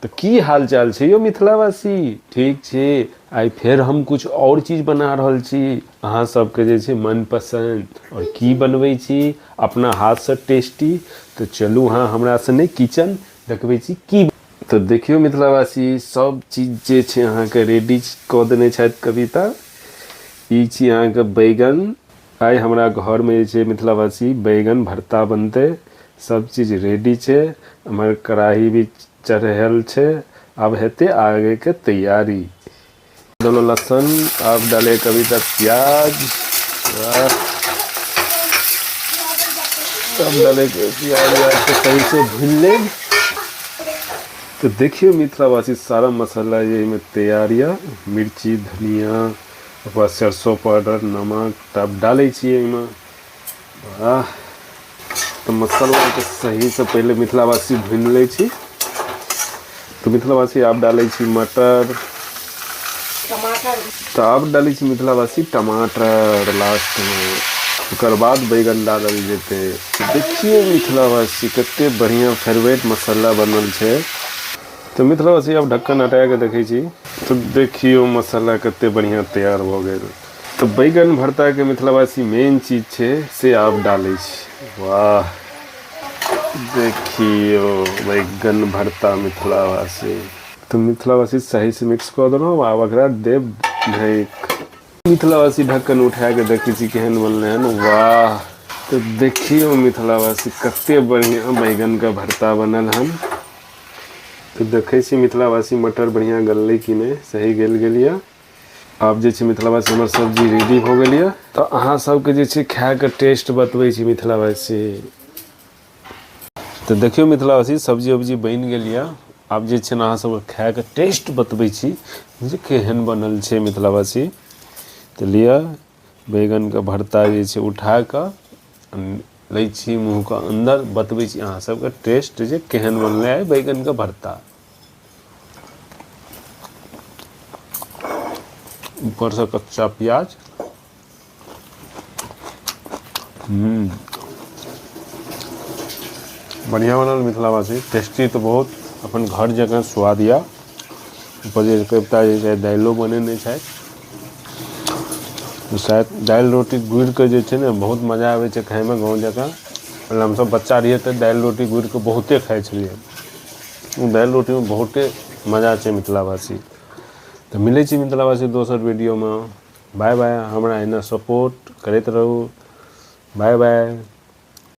तऽ की हाल चाल छै यौ मिथिलावासी? ठीक छी। आइ फेर हम कुछ और चीज बना रहल छी अहाँ सबके जे छै मनपसन्द। आओर की बनबै छी अपना हाथसँ टेस्टी, तऽ चलू अहाँ हमरा सने किचन देखबै छी की। तऽ देखियौ मिथिलावासी, सब चीज जे छै अहाँके रेडी कऽ देने छथि कविता। ई छी अहाँके बैगन। आइ हमरा घरमे जे छै मिथिलावासी बैगन भरता बनतै। सब चीज रेडी छै, एम्हर कढ़ाही भी चढ़ल छै, आब हेतै आगेके तैयारी। देलहुँ लहसुन, आब डाले कविता प्याज, तब डाले प्याज उयाजके सही से भूनि लेब। तऽ देखियौ मिथिलावासी, सारा मसाला एहिमे तैयार यऽ, मिर्ची, धनिया, ओकर बाद सरसो पाउडर, नमक तब डालै छियै एहिमे। वाह, तऽ मसालाके सहीसँ पहिले मिथिलावासी भूनि लै छी। तऽ मिथिलावासी आब डालै छी मटर, टमाटर। तऽ आब डालै छी मिथिलावासी टमाटर लास्टमे, ओकर बाद बैगन डालल जेतै। देखियौ मिथिलावासी, कते बढ़िआँ फेवरेट मसाला बनल छै। तऽ मिथिलावासी आब ढक्कन हटा कऽ देखै छी, तऽ देखियौ मसाला कते बढ़िआँ तैयार भऽ गेल। तऽ बैगन भरताके मिथिलावासी मेन चीज छै से आब डालै छी। वाह, देखियौ बैगन भरता मिथिलावासी। तऽ मिथिलावासी सहीसँ मिक्स कऽ देलहुँ, आब एकरा देब ढकि। मिथिलावासी ढक्कन उठा कऽ देखै छी केहन बनलै हन। वाह, तऽ देखियौ मिथिलावासी, कते बढ़िआँ बैगनके भरता बनल हन। तऽ देखै छी मिथिलावासी, मटर बढ़िआँ गललै कि नहि। सही गलि गेल यऽ। आब जे छै मिथिलावासी हमर सब्जी रेडी भऽ गेल यऽ। तऽ अहाँ सबके जे छै खायके टेस्ट बतबै छी मिथिलावासी। तऽ देखियौ मिथिलावासी, सब्जी उब्जी बनि गेल यऽ। आब जे छै ने अहाँ सबके खायके टेस्ट बतबै छी जे केहन बनल छै मिथिलावासी। तऽ लिअ, बैगनके भरता जे छै उठा कऽ लै छी मुँहके अन्दर, बतबै छी अहाँ सबके टेस्ट जे केहन बनलै आइ बैगनके भरता। ऊपरसँ कच्चा प्याज। बढ़िआँ बनल मिथिलावासी, टेस्टी तऽ बहुत अपन घर जकाँ स्वाद यऽ। ऊपर जे कविता जे छै दालिओ बनेने छथि, शायद दालि रोटी गुड़िके जे छै ने बहुत मजा आबै छै खाइमे गाँव जकाँ। पहिले हमसभ बच्चा रहियै तऽ दालि रोटी गुड़िके बहुते खाइ छलियै। दालि रोटीमे बहुते मजा छै मिथिलावासी। तऽ मिलै छी मिथिलावासी दोसर वीडियोमे। बाय बाय, हमरा एहिना सपोर्ट करैत रहू। Bye bye.